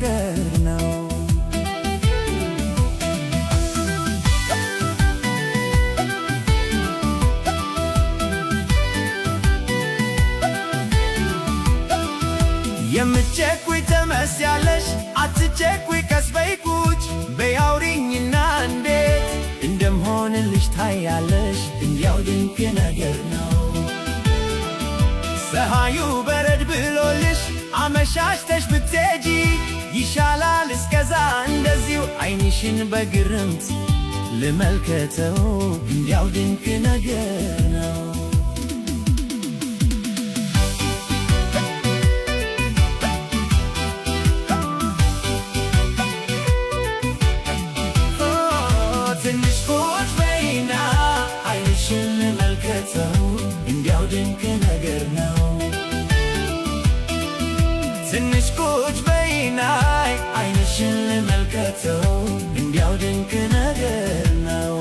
ነገር ነው። የምትቸኩይ ትመስያለሽ፣ አትቸኩይ፣ ቀስ በይ፣ ቁጭ በይ፣ አውሪኝና እንዴት እንደምሆንልሽ ታያለሽ። እንዲያው ድንቅ ነገር ነው። ፀሐዩ በረድ ብሎልሽ አመሻሽተሽ ብትሄጂ ይሻላል። እስከዛ እንደዚሁ አይንሽን በግርምት ልመልከተው። እንዲያው ድንቅ ነገር ነው። ትንሽ ቁጭ በይና አይንሽን ልመልከተው። እንዲያው ድንቅ ነገር ነው። ትንሽ ቁጭ በይና አይንሽን ልመልከተው። እንዲያው ድንቅ ነገር ነው።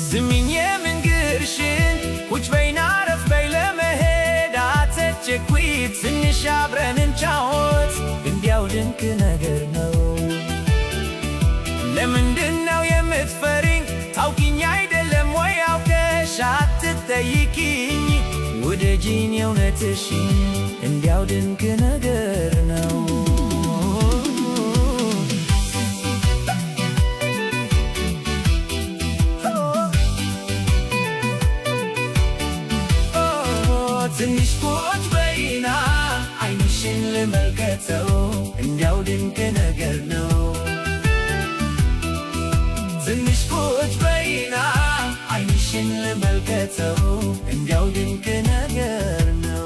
ስሚኝ የምንግርሽን፣ ቁጭ በይና አረፍ በይ፣ ለመሄድ አትቸኩይ፣ ትንሽ አብረን እንጫወት። እንዲያው ድንቅ ነገር ነው። ለምንድነው የምትፈሪኝ? ታውቂኝ አይደለም ወይ? አውቀሽ አትጠይቂኝ። ውደጂኝ የእውነትሽን። እንዲያው ድንቅ ነገር ነው። ትንሽ ቁጭ በይና አይንሽን ልመልከተው። እንዲያው ድንቅ ነገር ነው። ትንሽ ቁጭ በይና አይንሽን ልመልከተው። እንዲያው ድንቅ ነገር ነው።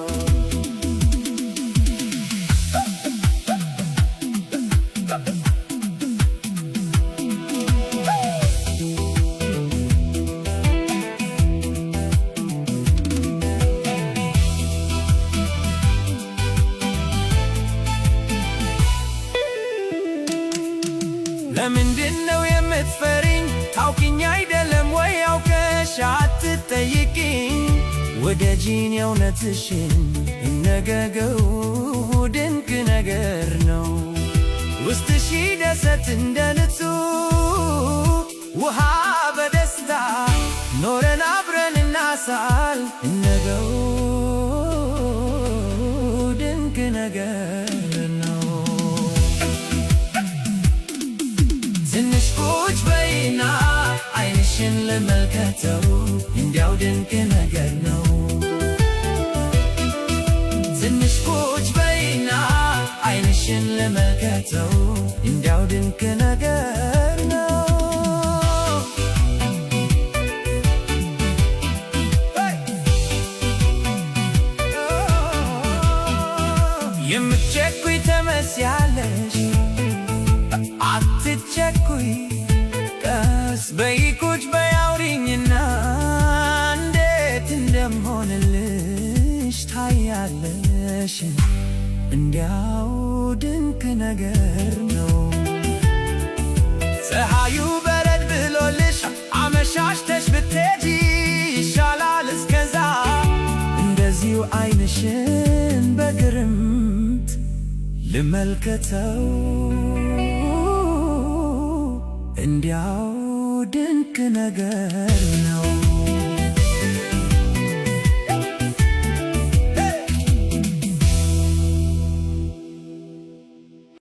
ለምንድነው የምትፈሪኝ? ታውቂኝ አይደለም ወይ? አውቀሽ አትጠይቂኝ። ውደጂኝ የእውነትሽን። እነገገው ድንቅ ነገር ነው። ውስጥሽ ደሰት እንደ ንጹህ ውሃ በደስታ ኖረን አብረን እናሳል። እነገው ድንቅ ነገር ነው። ትንሽ ቁጭ በይና አይንሽን ልመልከተው። እንዲያው ድንቅ ነገር ነው። ትንሽ ቁጭ በይና አይንሽን ልመልከተው። እንዲያው ድንቅ ነገር ነው። የምትቸኩይ ትመስያለሽ፣ አትቸኩይ፣ ቀስ በይ፣ ቁጭ በይ፣ አውሪኝና እንዴት እንደምሆንልሽ ታያለሽ። እንዲያው ድንቅ ነገር ነው። ፀሐዩ በረድ ብሎልሽ አመሻሽተሽ ብትሄጂ ይሻላል። እስከዛ እንደዚሁ አይንሽን በግርምት ልመልከተው። እንዲያው ድንቅ ነገር ነው።